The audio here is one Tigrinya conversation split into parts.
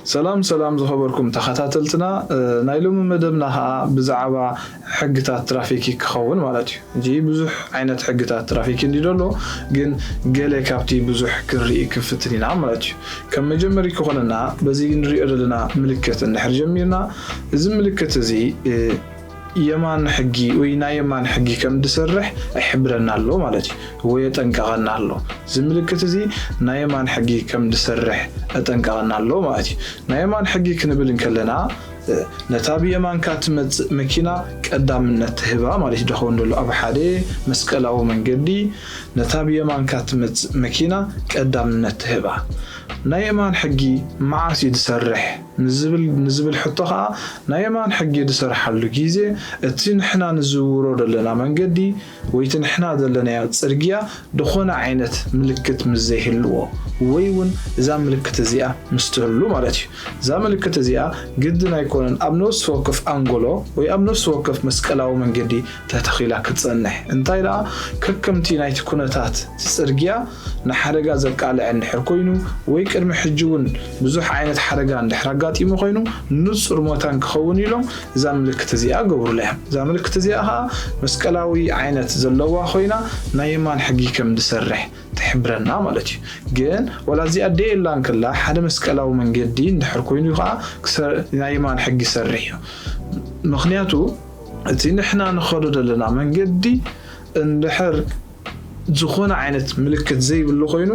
ሰላም ሰላም ዝኸበርኩም ተኸታተልትና፣ እ፣ ናይ ሎሚ መደብና ኸዓ ብዛዕባ ሕግታት ትራፊክ ክኸውን ማለት እዩ። ሕጂ ብዙሕ ዓይነት ሕግታት ትራፊክ እንዲ ዘሎ፣ ግን ገለ ካብቲ ብዙሕ ክንርኢ ክንፍትን ኢና ማለት እዩ። ከም መጀመሪ ክኾነና በዚ ንሪኦ ዘለና ምልክት እንድሕር ጀሚርና፣ እዚ ምልክት እዚ፣ እ፣ የማን ሕጊ ወይ ናይ የማን ሕጊ ከም ዝሰርሕ ይሕብረና ኣሎ ማለት እዩ፣ ወይ የጠንቀቐና ኣሎ። እዚ ምልክት እዚ ናይ የማን ሕጊ ከም ዝሰርሕ የጠንቀቐና ኣሎ ማለት እዩ። ናይ የማን ሕጊ ክንብል እንከለና፣ እ፣ ነታ ብየማንካ ትመጽእ መኪና ቀዳምነት ትህባ ማለት እዩ። ዝኸውን ዘሎ ኣብ ሓደ መስቀላዊ መንገዲ ነታ ብየማንካ ትመጽእ መኪና ቀዳምነት ትህባ። ናይ የማን ሕጊ መዓስ እዩ ዝሰርሕ ንዝብል፣ ንዝብል ሕቶ ኸዓ፣ ናይ የማን ሕጊ ዝሰርሓሉ ግዜ እቲ ንሕና ንዝውሮ ዘለና መንገዲ ወይ እቲ ንሕና ዘለናዮ ጽርግያ ዝኾነ ዓይነት ምልክት ምስ ዘይህልዎ ወይ እውን እዛ ምልክት እዚኣ ምስ ትህሉ ማለት እዩ። እዛ ምልክት እዚኣ ግድን ኣይኮነን ኣብ ነፍሲ ወከፍ ኣንጎሎ ወይ ኣብ ነፍሲ ወከፍ መስቀላዊ መንገዲ ተተኺላ ክትጸንሕ። እንታይ ደኣ፣ ከከምቲ ናይቲ ኩነታት እቲ ጽርግያ ንሓደጋ ዘቃልዐ እንድሕር ኮይኑ ወይ ቅድሚ ሕጂ እውን ብዙሕ ዓይነት ሓደጋ እንድሕር ኣጋጢሙ ኮይኑ ንጹር መታን ክኸውን ኢሎም እዛ ምልክት እዚኣ ገብሩላ እዮም። እዛ ምልክት እዚኣ ኸዓ መስቀላዊ ዓይነት ዘለዋ ኮይና ናይ የማን ሕጊ ከም ዝሰርሕ ትሕብረና ማለት እዩ። ግን ወላ እዚኣ ደየላ እንከላ ሓደ መስቀላዊ መንገዲ እንድሕር ኮይኑ ከዓ ክሰ-፣ ናይ የማን ሕጊ ይሰርሕ እዩ። ምኽንያቱ እቲ ንሕና ንኸዶ ዘለና መንገዲ እንድሕር ዝኾነ ዓይነት ምልክት ዘይብሉ ኮይኑ፣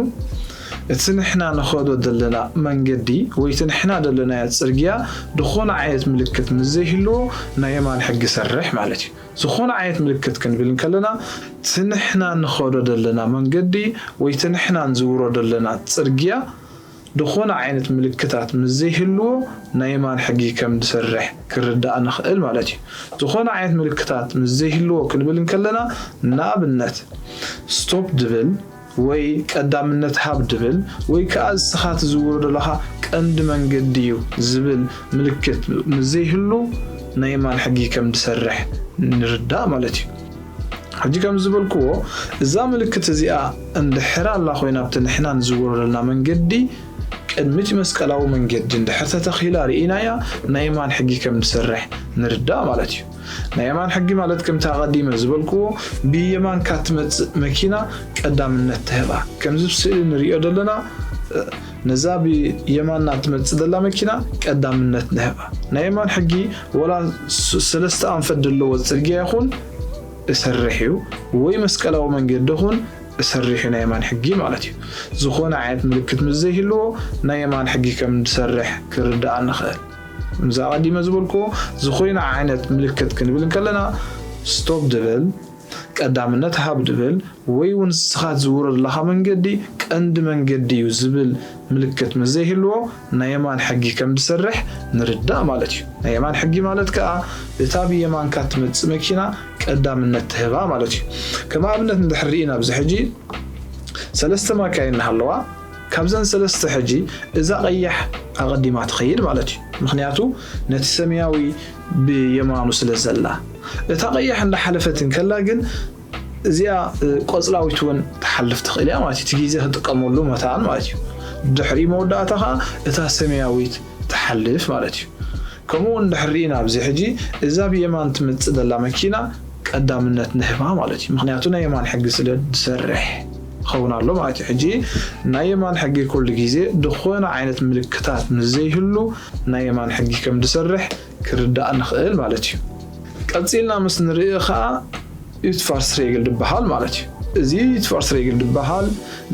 እቲ ንሕና ንኸዶ ዘለና መንገዲ ወይ እቲ ንሕና ዘለናዮ ጽርግያ ዝኾነ ዓይነት ምልክት ምስ ዘይህልዎ ናይ የማን ሕጊ ይሰርሕ ማለት እዩ። ዝኾነ ዓይነት ምልክት ክንብል እንከለና፣ እቲ ንሕና ንኸዶ ዘለና መንገዲ ወይ እቲ ንሕና ንዝውሮ ዘለና ጽርግያ ዝኾነ ዓይነት ምልክታት ምስ ዘይህልዎ ናይ የማን ሕጊ ከም ዝሰርሕ ክርዳእ ንኽእል ማለት እዩ። ዝኾነ ዓይነት ምልክታት ምስ ዘይህልዎ ክንብል እንከለና፣ ንኣብነት ስቶፕ ድብል ወይ ቀዳምነት ሃብ ድብል ወይ ከዓ እስኻ ትዝውሮ ዘለኻ ቀንዲ መንገዲ እዩ ዝብል ምልክት ምስ ዘይህሉ ናይ የማን ሕጊ ከም ዝሰርሕ ንርዳእ ማለት እዩ። ሕጂ ከም ዝበልክዎ፣ እዛ ምልክት እዚኣ እንድሕር ኣላ ኮይና ኣብቲ ንሕና ንዝውሮ ዘለና መንገዲ ቅድሚ እቲ መስቀላዊ መንገዲ እንድሕር ተተኺላ ርኢናያ፣ ናይ የማን ሕጊ ከም ዝሰርሕ ንርዳእ ማለት እዩ። ናይ የማን ሕጊ ማለት ከምቲ ኣቐዲመ ዝበልክዎ ብየማንካ ትመጽእ መኪና ቀዳምነት ትህባ። ከምዚ ብስእሊ ንሪኦ ዘለና፣ ነዛ ብየማንና ትመጽእ ዘላ መኪና ቀዳምነት ንህባ። ናይ የማን ሕጊ ወላ ስ-፣ ሰለስተ ኣንፈት ዘለዎ ጽርግያ ይኹን እሰርሕ እዩ፣ ወይ መስቀላዊ መንገዲ ይኹን እሰርሕ እዩ ናይ የማን ሕጊ ማለት እዩ። ዝኾነ ዓይነት ምልክት ምስ ዘይህልዎ ናይ የማን ሕጊ ከም ዝሰርሕ ክርዳእ ንኽእል። ከምዚ ኣቐዲመ ዝበልክዎ ዝኾነ ዓይነት ምልክት ክንብል እንከለና ስቶፕ ድብል፣ ቀዳምነት ሃብ ድብል ወይ እውን ንስኻ ዝዝውሮ ዘለኻ መንገዲ ቀንዲ መንገዲ እዩ ዝብል ምልክት ምስ ዘይህልዎ ናይ የማን ሕጊ ከም ዝሰርሕ ንርዳእ ማለት እዩ። ናይ የማን ሕጊ ማለት ከኣ እታ ብየማንካ ትመጽእ መኪና ቀዳምነት ትህባ ማለት እዩ። ከም ኣብነት እንድሕር ርኢና ኣብዚ ሕጂ ሰለስተ ማካይን እናሃለዋ ካብዘን ሰለስተ ሕጂ እዛ ቀያሕ ኣቐዲማ ትኸይድ ማለት እዩ። ምኽንያቱ ነቲ ሰማያዊ ብየማኑ ስለ ዘላ። እታ ቀያሕ እንዳሓለፈት እንከላ ግን እዚኣ፣ እ፣ ቆጽላዊት እውን ትሓልፍ ትኽእል እያ ማለት እዩ። እቲ ግዜ ክጥቀመሉ መታን ማለት እዩ። ድሕሪ መወዳእታ ኸዓ እታ ሰማያዊት ትሓልፍ ማለት እዩ። ከምኡ እውን እንድሕር ርኢና ኣብዚ ሕጂ እዛ ብየማን ትመጽእ ዘላ መኪና ቀዳምነት ንህባ ማለት እዩ። ምኽንያቱ ናይ የማን ሕጊ ስለ ዝሰርሕ ክኸውን ኣሎ ማለት እዩ። ሕጂ ናይ የማን ሕጊ ኩሉ ግዜ ዝኾነ ዓይነት ምልክታት ምስ ዘይህሉ ናይ የማን ሕጊ ከም ዝሰርሕ ክርዳእ ንኽእል ማለት እዩ። ቀጺልና ምስ ንርኢ ኸዓ ዩትፋርስሬግል ዝበሃል ማለት እዩ። እዚ ዩትፋርስሬግል ዝበሃል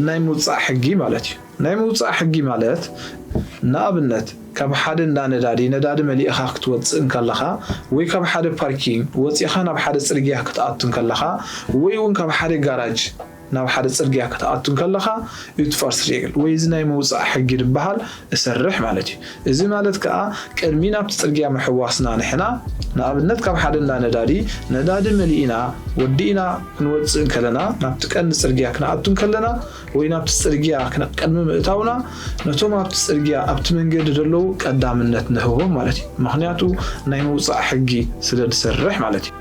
ናይ ምውጻእ ሕጊ ማለት እዩ። ናይ ምውጻእ ሕጊ ማለት ንኣብነት ካብ ሓደ እንዳ ነዳዲ፣ ነዳዲ መሊእኻ ክትወጽእ እንከለኻ ወይ ካብ ሓደ ፓርኪንግ ወጺኻ ናብ ሓደ ጽርግያ ክትኣቱ እንከለኻ ወይ እውን ካብ ሓደ ጋራጅ ናብ ሓደ ጽርግያ ክትኣቱ እንከለኻ ዩትፋርስሬግል ወይ እዚ ናይ ምውጻእ ሕጊ ዝበሃል እሰርሕ ማለት እዩ። እዚ ማለት ከኣ ቅድሚ ናብቲ ጽርግያ ምሕዋስና ንሕና ንኣብነት ካብ ሓደ እንዳ ነዳዲ ነዳዲ መሊእና ወዲእና ክንወጽእ እንከለና ናብቲ ቀንዲ ጽርግያ ክንኣቱ እንከለና ወይ ናብቲ ጽርግያ ክነ-፣ ቅድሚ ምእታውና ነቶም ኣብቲ ጽርግያ ኣብቲ መንገዲ ዘለዉ ቀዳምነት ንህቦም ማለት እዩ። ምኽንያቱ ናይ ምውጻእ ሕጊ ስለ ዝሰርሕ ማለት እዩ።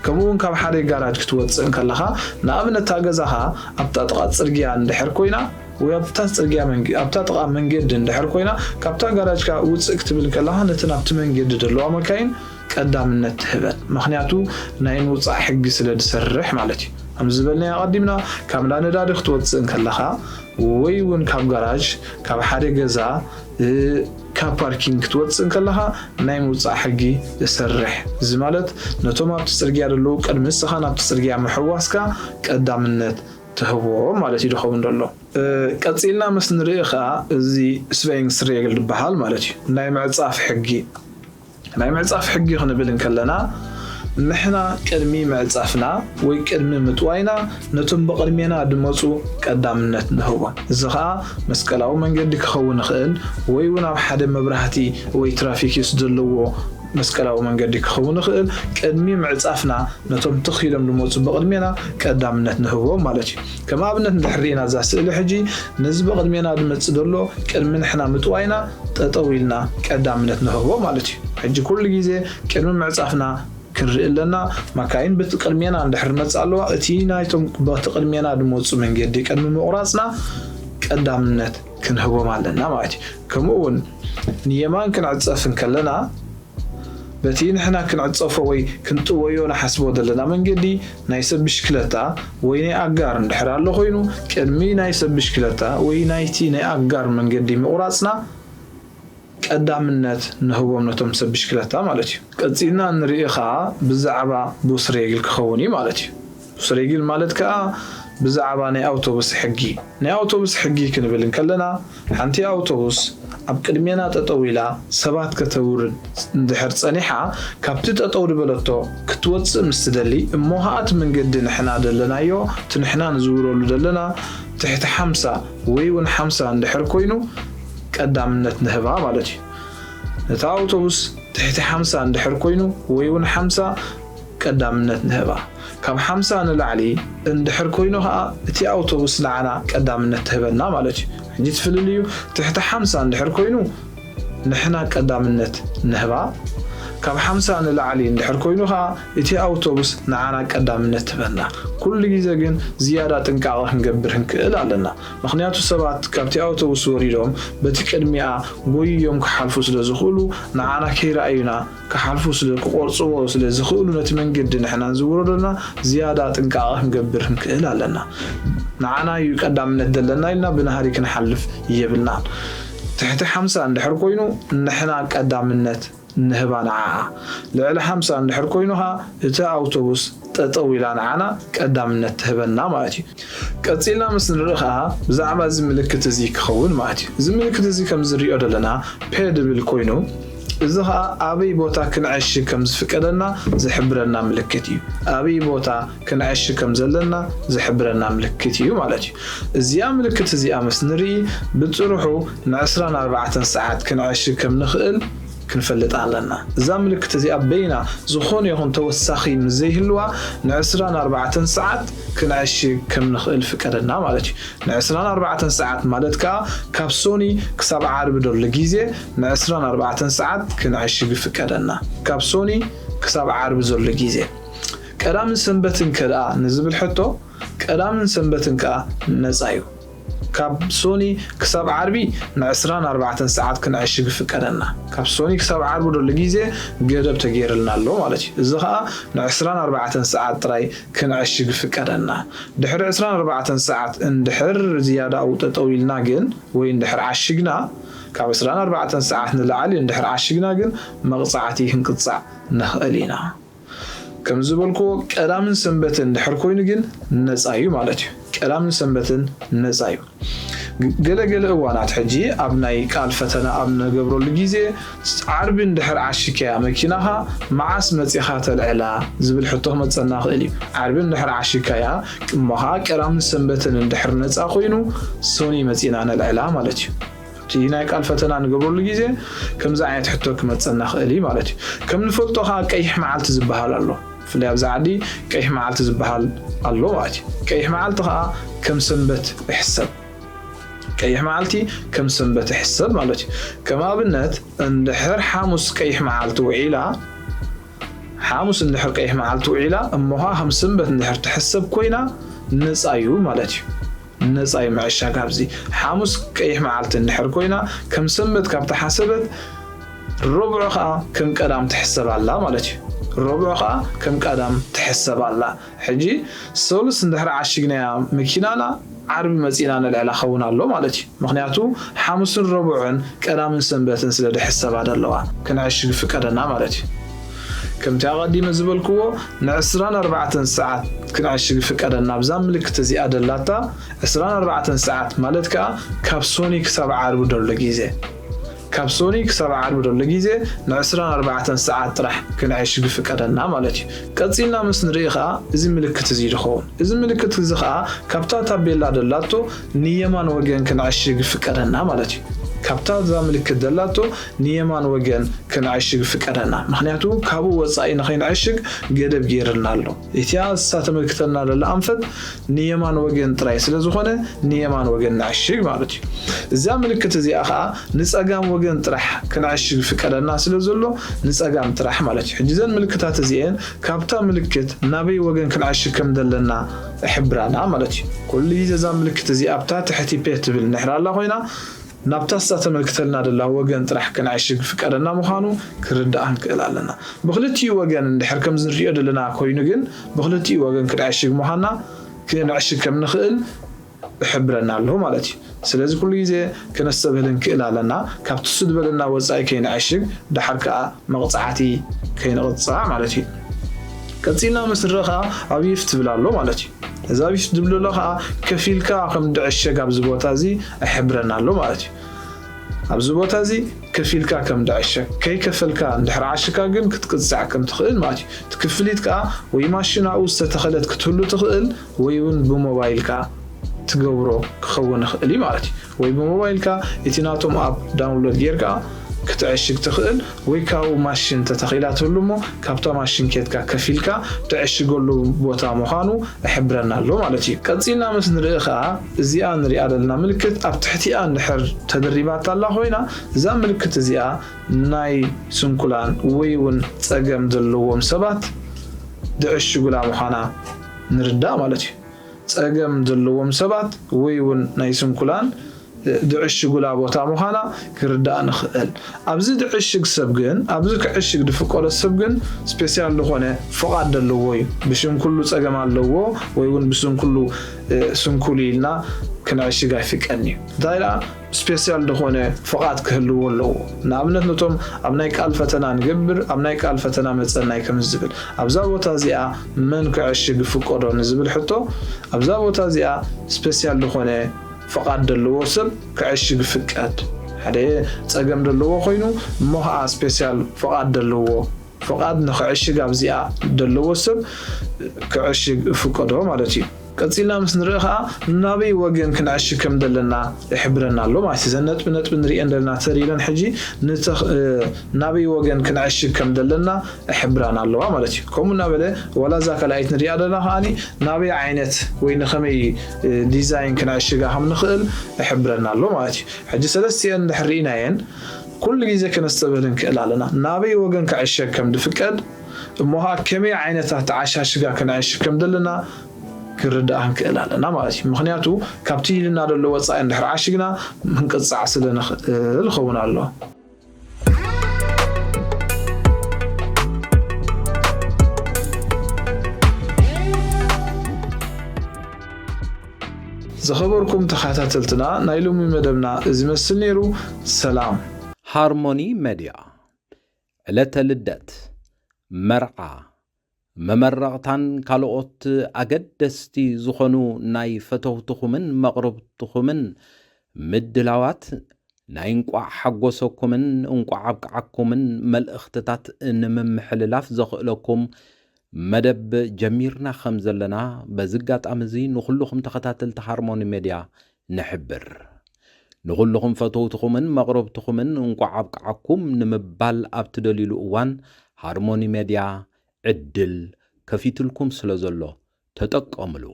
ከምኡ እውን ካብ ሓደ ጋራጅ ክትወጽእ እንከለኻ ንኣብነት እታ ገዛኻ ኣብታ ጥቓ ጽርግያ እንድሕር ኮይና ወይ ኣብታ ጽርግያ መንገ ኣብታ ጥቓ መንገዲ እንድሕር ኮይና፣ ካብታ ጋራጅ ከኣ ውጽእ ክትብል ከለኻ፣ ነተን ኣብቲ መንገዲ ዘለዋ መካይን ቀዳምነት ትህበን። ምኽንያቱ ናይ ምውጻእ ሕጊ ስለ ዝሰርሕ ማለት እዩ። ከም ዝበልናዮ ኣቐዲምና፣ ካብ እንዳ ነዳዲ ክትወጽእ እንከለኻ፣ ወይ እውን ካብ ጋራጅ፣ ካብ ሓደ ገዛ፣ እ፣ ካብ ፓርኪንግ ክትወጽእ እንከለኻ፣ ናይ ምውጻእ ሕጊ ዝሰርሕ። እዚ ማለት ነቶም ኣብቲ ጽርግያ ዘለዉ ቅድሚ ንስኻ ናብቲ ጽርግያ ምሕዋስካ ቀዳምነት ትህቦ ማለት እዩ ዝኸውን ዘሎ። እ፣ ቀጺልና ምስ ንርኢ ኸኣ እዚ ስቬንግስ ሬግል ዝበሃል ማለት እዩ። ናይ ምዕጻፍ ሕጊ። ናይ ምዕጻፍ ሕጊ ክንብል እንከለና፣ ንሕና ቅድሚ ምዕጻፍና ወይ ቅድሚ ምጥዋይና ነቶም ብቕድሜና ዝመጹ ቀዳምነት ንህቦም። እዚ ኸኣ መስቀላዊ መንገዲ ክኸውን ይኽእል፣ ወይ እውን ኣብ ሓደ መብራህቲ ወይ ትራፊክ ዩስ ዘለዎ መስቀላዊ መንገዲ ክኸውን ይኽእል። ቅድሚ ምዕጻፍና ነቶም ትኽ ኢሎም ዝመጹ ብቕድሜና ቀዳምነት ንህቦም ማለት እዩ። ከም ኣብነት እንድሕር ርኢና እዛ ስእሊ ሕጂ፣ ነዚ ብቕድሜና ዝመጽእ ዘሎ ቅድሚ ንሕና ምጥዋይና ጠጠው ኢልና ቀዳምነት ንህቦ ማለት እዩ። ሕጂ ኩሉ ግዜ ቅድሚ ምዕጻፍና ክንርኢ ኣለና። መካይን በቲ ቅድሜና እንድሕር መጽእ ኣለዋ፣ እቲ ናይቶም በቲ ቅድሜና ዝመጹ መንገዲ ቅድሚ ምቑራጽና ቀዳምነት ክንህቦም ኣለና ማለት እዩ። ከምኡ እውን ንየማን ክንዕጸፍ እንከለና፣ በቲ ንሕና ክንዕጸፎ ወይ ክንጥወዮ ንሓስቦ ዘለና መንገዲ ናይ ሰብ ብሽክለታ ወይ ናይ ኣጋር እንድሕር ኣሎ ኮይኑ፣ ቅድሚ ናይ ሰብ ብሽክለታ ወይ ናይቲ ናይ ኣጋር መንገዲ ምቑራጽና ቀዳምነት ንህቦም ነቶም ሰብ ብሽክለታ ማለት እዩ። ቀጺልና ንርኢ ኸኣ ብዛዕባ ቡስ ሬግል ክኸውን እዩ ማለት እዩ። ቡስ ሬግል ማለት ከኣ ብዛዕባ ናይ ኣውቶቡስ ሕጊ። ናይ ኣውቶቡስ ሕጊ ክንብል እንከለና፣ ሓንቲ ኣውቶቡስ ኣብ ቅድሜና ጠጠው ኢላ ሰባት ከተውርድ እንድሕር ጸኒሓ፣ ካብቲ ጠጠው ዝበለቶ ክትወጽእ ምስ ትደሊ፣ እሞ ኸኣ እቲ መንገዲ ንሕና ደለናዮ፣ እቲ ንሕና ንዝውረሉ ደለና ትሕቲ ሓምሳ ወይ እውን ሓምሳ እንድሕር ኮይኑ፣ ቀዳምነት ንህባ ማለት እዩ። ነታ ኣውቶቡስ ትሕቲ ሓምሳ እንድሕር ኮይኑ ወይ እውን ሓምሳ ቀዳምነት ንህባ። ካብ ሓምሳ ንላዕሊ እንድሕር ኮይኑ ኸኣ እቲ ኣውቶቡስ ንዓና ቀዳምነት ትህበና ማለት እዩ። ሕጂ እቲ ፍልልዩ ትሕቲ ሓምሳ እንድሕር ኮይኑ ንሕና ቀዳምነት ንህባ። ካብ ሓምሳ ንላዕሊ እንድሕር ኮይኑ ኸኣ እቲ ኣውቶቡስ ንዓና ቀዳምነት ትህበና። ኩሉ ግዜ ግን ዝያዳ ጥንቃቐ ክንገብር ክንክእል ኣለና። ምኽንያቱ ሰባት ካብቲ ኣውቶቡስ ወሪዶም በቲ ቅድሚኣ ጎይዮም ክሓልፉ ስለ ዝኽእሉ፣ ንዓና ከይረኣዩና ክሓልፉ ስለ ክቆርጽዎ ስለ ዝኽእሉ፣ ነቲ መንገዲ ንሕና ንዝውሮ ዘለና ዝያዳ ጥንቃቐ ክንገብር ክንክእል ኣለና። ንዓና እዩ ቀዳምነት ዘለና ኢልና ብናህሪ ክንሓልፍ የብልናን። ትሕቲ ሓምሳ እንድሕር ኮይኑ ንሕና ቀዳምነት ንህባ ንዓኣ። ልዕሊ ሓምሳ እንድሕር ኮይኑ ኸኣ እቲ ኣውቶቡስ ጠጠው ኢላ ንዓና ቀዳምነት ትህበና ማለት እዩ። ቀጺልና ምስ ንርኢ ኸኣ ብዛዕባ እዚ ምልክት እዚ ክኸውን ማለት እዩ። እዚ ምልክት እዚ ከም ዝሪኦ ዘለና ፔ ድብል ኮይኑ፣ እዚ ኸኣ ኣበይ ቦታ ክንዕሽግ ከም ዝፍቀደና ዝሕብረና ምልክት እዩ። ኣበይ ቦታ ክንዕሽግ ከም ዘለና ዝሕብረና ምልክት እዩ ማለት እዩ። እዚኣ ምልክት እዚኣ ምስ ንርኢ ብጽርሑ ንዕስራን ኣርባዕተን ሰዓት ክንዕሽግ ከም ንኽእል ክንፈልጥ ኣለና። እዛ ምልክት እዚኣ በይና ዝኾነ ይኹን ተወሳኺ ምስ ዘይህልዋ ንዕስራን ኣርባዕተን ሰዓት ክንዕሽግ ከም ንኽእል ፍቀደና ማለት እዩ። ንዕስራን ኣርባዕተን ሰዓት ማለት ከኣ ካብ ሶኒ ክሳብ ዓርቢ ዘሎ ግዜ ንዕስራን ኣርባዕተን ሰዓት ክንዕሽግ ይፍቀደና። ካብ ሶኒ ክሳብ ዓርቢ ዘሎ ግዜ። ቀዳምን ሰንበትን ከ ደኣ ንዝብል ሕቶ፣ ቀዳምን ሰንበትን ከኣ ነጻ እዩ። ካብ ሶኒ ክሳብ ዓርቢ ንዕስራን ኣርባዕተን ሰዓት ክንዕሽግ ይፍቀደና። ካብ ሶኒ ክሳብ ዓርቢ ዘሎ ግዜ ገደብ ተገይርልና ኣሎ ማለት እዩ። እዚ ኸኣ ንዕስራን ኣርባዕተን ሰዓት ጥራይ ክንዕሽግ ይፍቀደና። ድሕሪ ዕስራን ኣርባዕተን ሰዓት እንድሕር ዝያዳ ኣብኡ ጠጠው ኢልና ግን፣ ወይ እንድሕር ዓሽግና፣ ካብ ዕስራን ኣርባዕተን ሰዓት ንላዕሊ እንድሕር ዓሽግና ግን መቕጻዕቲ ክንቅጻዕ ንኽእል ኢና። ከም ዝበልኩዎ፣ ቀዳምን ሰንበትን እንድሕር ኮይኑ ግን ነጻ እዩ ማለት እዩ። ቀዳምን ሰንበትን ነጻ እዩ። ግ-፣ ገለ ገለ እዋናት ሕጂ ኣብ ናይ ቃል ፈተና ኣብ ንገብረሉ ግዜ፣ ዓርቢ እንድሕር ዓሽካያ መኪናኻ፣ መዓስ መጺኻ ተልዕላ ዝብል ሕቶ ክመጸና ይኽእል እዩ። ዓርቢ እንድሕር ዓሽካያ፣ እሞ ኸኣ ቀዳምን ሰንበትን እንድሕር ነጻ ኮይኑ፣ ሶኒ መጺና ነልዕላ ማለት እዩ። እቲ ናይ ቃል ፈተና ንገብረሉ ግዜ ከምዚ ዓይነት ሕቶ ክመጸና ይኽእል እዩ ማለት እዩ። ከም ንፈልጦ ኸኣ ቀይሕ መዓልቲ ዝበሃል ኣሎ። ብፍላይ ኣብዚ ዓዲ ቀይሕ መዓልቲ ዝበሃል ኣሎ ማለት እዩ። ቀይሕ መዓልቲ ኸኣ ከም ሰንበት ይሕሰብ። ቀይሕ መዓልቲ ከም ሰንበት ይሕሰብ ማለት እዩ። ከም ኣብነት፣ እንድሕር ሓሙስ ቀይሕ መዓልቲ ውዒላ፣ ሓሙስ እንድሕር ቀይሕ መዓልቲ ውዒላ፣ እሞ ኸኣ ከም ሰንበት እንድሕር ትሕሰብ ኮይና፣ ነጻ እዩ ማለት እዩ። ነፃ እዩ ምዕሻግ። ኣብዚ ሓሙስ ቀይሕ መዓልቲ እንድሕር ኮይና ከም ሰንበት ካብ ተሓሰበት፣ ረቡዕ ከዓ ከም ቀዳም ትሕሰብ ኣላ ማለት እዩ። ረቡዕ ከዓ ከም ቀዳም ትሕሰብ ኣላ። ሕጂ ሰሉስ እንድሕር ዓሽግናያ መኪናና፣ ዓርቢ መፂና ነልዕላ ኸውን ኣሎ ማለት እዩ። ምክንያቱ ሓሙስን ረቡዕን ቀዳምን ሰንበትን ስለ ድሕሰባ ደለዋ፣ ክንዕሽግ ፍቀደና ማለት እዩ። ከምቲ ኣቐዲመ ዝበልክዎ፣ ንዕስራን ኣርባዕተን ሰዓት ክንዕሽግ ፍቀደና። ኣብዛ ምልክት እዚኣ ደላታ፣ ዕስራን ኣርባዕተን ሰዓት ማለት ከዓ ካብ ሶኒ ክሳብ ዓርቢ ደሎ ግዜ፣ ካብ ሶኒ ክሳብ ዓርቢ ደሎ ግዜ ንዕስራን ኣርባዕተን ሰዓት ጥራሕ ክንዕሽግ ፍቀደና ማለት እዩ። ቀጺልና ምስ ንርኢ ከዓ፣ እዚ ምልክት እዚ ድኸውን። እዚ ምልክት እዚ ከዓ ካብታ ታቤላ ደላቶ ንየማን ወገን ክንዕሽግ ፍቀደና ማለት እዩ። ካብታ እዛ ምልክት ደላቶ ንየማን ወገን ክንዕሽግ ፍቀደና። ምክንያቱ ካብኡ ወጻኢ ንኸይንዕሽግ ገደብ ገይርልና ኣሎ። እቲኣ እሳ ተመልክተና ደላ ኣንፈት ንየማን ወገን ጥራይ ስለ ዝኾነ፣ ንየማን ወገን ንዕሽግ ማለት እዩ። እዛ ምልክት እዚኣ ከዓ ንጸጋም ወገን ጥራሕ ክንዕሽግ ፍቀደና ስለ ዘሎ፣ ንጸጋም ጥራሕ ማለት እዩ። ሕጂ እዘን ምልክታት እዚኤን ካብታ ምልክት ናበይ ወገን ክንዕሽግ ከም ዘለና እሕብራና ማለት እዩ። ኩሉ ግዜ እዛ ምልክት እዚኣ ኣብታ ትሕቲ ፔ ትብል እንድሕር ኣላ ኮይና፣ ናብታ እሳ ተመልክተልና ደላ ወገን ጥራሕ ክንዕሽግ ፍቀደና ምዃኑ ክርዳእ ክንክእል ኣለና። ብክልቲኡ ወገን እንድሕር ከም ዝንሪኦ ደለና ኮይኑ ግን፣ ብክልቲኡ ወገን ክንዕሽግ ምዃንና፣ ክንዕሽግ ከም ንኽእል እሕብረና ኣለኹ ማለት እዩ። ስለዚ ኩሉ ግዜ ክነስተብህል ንክእል ኣለና፣ ካብቲ እሱ ዝበለና ወጻኢ ከይንዕሽግ፣ ደሓር ከኣ መቕጻዕቲ ከይንቕጻዕ ማለት እዩ። ቀጺልና ምስ ንርኢ ከኣ ኣብ ይፍ ትብል ኣሎ ማለት እዩ። እዚ ኣብ ይፍ ዝብል ዘሎ ከኣ ከፊልካ ከም ድዕሸግ ኣብዚ ቦታ እዚ እሕብረና ኣሎ ማለት እዩ። ኣብዚ ቦታ እዚ ከፊልካ ከም ድዕሸግ፣ ከይከፈልካ እንድሕር ዓሽካ ግን ክትቅጻዕ ከም ትኽእል ማለት እዩ። እቲ ክፍሊት ከኣ ወይ ማሽን ኣብኡ ዝተተኸለት ክትህሉ ትኽእል፣ ወይ እውን ብሞባይልካ ትገብሮ ክኸውን ይኽእል እዩ ማለት እዩ። ወይ ብሞባይልካ እቲ ናቶም ኣፕ ዳውንሎድ ጌርካ ክትዕሽግ ትኽእል፣ ወይ ካብኡ ማሽን ተተኺላ ትህሉ እሞ ካብታ ማሽን ኬድካ ከፊልካ ትዕሽገሉ ቦታ ምዃኑ እሕብረና ኣሎ ማለት እዩ። ቀጺልና ምስ ንርኢ ከኣ እዚኣ ንሪኣ ዘለና ምልክት ኣብ ትሕቲኣ እንድሕር ተደሪባታ ኣላ ኮይና፣ እዛ ምልክት እዚኣ ናይ ስንኩላን ወይ እውን ጸገም ዘለዎም ሰባት ድዕሽጉላ ምዃና ንርዳእ ማለት እዩ። ጸገም ዘለዎም ሰባት ወይ እውን ናይ ስንኩላን ድዕሽጉላ ቦታ ምዃና ክርዳእ ንኽእል። ኣብዚ ድዕሽግ ሰብ ግን፣ ኣብዚ ክዕሽግ ድፍቀዶ ሰብ ግን ስፔሲያል ዝኾነ ፍቓድ ዘለዎ እዩ። ብሽም ኩሉ ጸገም ኣለዎ ወይ እውን ብስም ኩሉ፣ እ፣ ስንኩል ኢልና ክንዕሽግ ኣይፍቀድን እዩ። እንታይ ደኣ ስፔሲያል ዝኾነ ፍቓድ ክህልዎ ኣለዎ። ንኣብነት ነቶም ኣብ ናይ ቃል ፈተና ንገብር፣ ኣብ ናይ ቃል ፈተና መጸናይ ከም ዝብል፣ ኣብዛ ቦታ እዚኣ መን ክዕሽግ ይፍቀዶ ንዝብል ሕቶ፣ ኣብዛ ቦታ እዚኣ ስፔሲያል ዝኾነ ፍቓድ ዘለዎ ሰብ ክዕሽግ ይፍቀድ። ሓደ ጸገም ዘለዎ ኮይኑ እሞ ኸኣ ስፔሲያል ፍቓድ ዘለዎ፣ ፍቓድ ንኽዕሽግ ኣብዚኣ ዘለዎ ሰብ ክዕሽግ ይፍቀዶ ማለት እዩ። ቀጺልና ምስ ንርኢ ኸኣ ናበይ ወገን ክንዕሽግ ከም ዘለና ይሕብረና ኣሎ ማለት እዩ። እዘን ነጥቢ ነጥቢ ንርእየን ዘለና ተር ኢለን ሕጂ ንተኽ-፣ እ፣ ናበይ ወገን ክንዕሽግ ከም ዘለና ይሕብራና ኣለዋ ማለት እዩ። ከምኡ እናበለ ዋላ እዛ ካልኣይት ንሪኣ ዘለና ከኣኒ ናበይ ዓይነት ወይ ንኸመይ፣ እ፣ ዲዛይን ክንዕሽጋ ከም ንኽእል ይሕብረና ኣሎ ማለት እዩ። ሕጂ ሰለስቲአን እንድሕር ርኢናየን ኩሉ ግዜ ከነስተብህል ንክእል ኣለና። ናበይ ወገን ክዕሸግ ከም ድፍቀድ እሞ ኸኣ ከመይ ዓይነታት ተዓሻሽጋ ክንዕሽግ ከም ዘለና ክርዳእ ክንክእል ኣለና ማለት እዩ። ምኽንያቱ ካብቲ ኢልና ዘሎ ወጻኢ እንድሕር ዓሽግና ክንቅጻዕ ስለ ንኽእል ክኸውን ኣሎ። ዝኸበርኩም ተኸታተልትና፣ ናይ ሎሚ መደብና እዚ መስል ነይሩ። ሰላም። ሃርሞኒ መድያ፣ ዕለተ ልደት፣ መርዓ፣ መመረቕታን ካልኦት ኣገደስቲ ዝኾኑ ናይ ፈተውትኹምን መቕርብትኹምን ምድላዋት ናይ እንቋዕ ሓጎሰኩምን እንቋዕ ኣብቅዓኩምን መልእኽትታት ንምምሕልላፍ ዘኽእለኩም መደብ ጀሚርና ከም ዘለና በዚ ኣጋጣሚ እዚ ንኹልኹም ተኸታተልቲ ሃርሞኒ ሜድያ ንሕብር። ንኹልኹም ፈተውትኹምን መቕረብትኹምን እንቋዕ ኣብቅዓኩም ንምባል ኣብ ትደልዩሉ እዋን ሃርሞኒ ሜድያ ዕድል ከፊትልኩም ስለ ዘሎ ተጠቀምሉ።